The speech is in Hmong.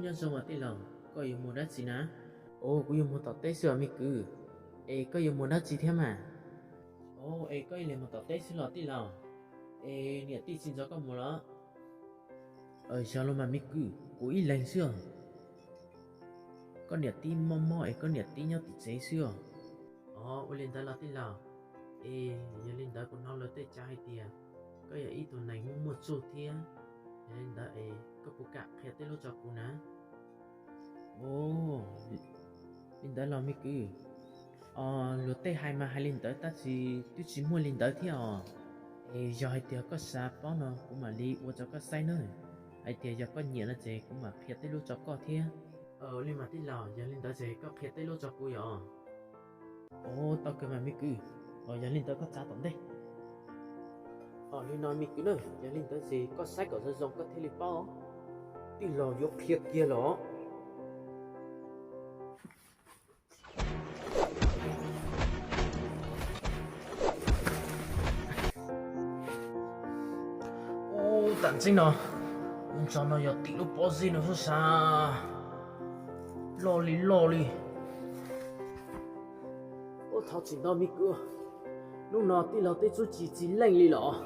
Nyob zoo os tij laug, koj yuav mus dab tsi na? Os, kuv yuav mus tom teb xwb os me kwv. Es koj yuav mus dab tsi thiab mas? Os, es koj ib leeg mus tom teb xwb los tij laug? Es niam tij tsis nrog koj mus los? Yog los mas me kwv, kuv ib leeg xwb os. Koj niam tij mob mob es koj niam tij nyob tim tsev xwb os. Os, ua li ntawd los tij laug? Es yog li ntawd kuv hnov luag tej cav hais tias koj yog ib tug neeg muaj muaj txuj thiab. Yog li ntawd es koj puas kam qhia tej lub rau kuv na? Os, li ntawd los me kwv? Os, luag tej hais mas hais li ntawd tab sis twb tsis muaj li ntawd thiab os. Es yog hais tias koj xav paub no kuv mam li ua rau koj saib na. Hais tias yog koj nyiam no ces kuv mam qhia tej lub rau koj thiab. Li mas tij laug, yog li ntawd ces koj qhia tej lub rau kuv yom? Os, tau kawg mas me kwv. Os, yog li ntawd koj txav tom ntej. Os, li no me kwv na, yog li ntawd ces koj saib kom zoo zoo koj thiaj li paub. Tij laug yuav qhia kiag los. Ub, tam ntxeeb no, lub ntxa no yog tim lub pob zeb no xwb sas. Loj li loj li. Ub, thov txim ntau me kwv, hnub no tij laug tej txuj ci tsis leej li los.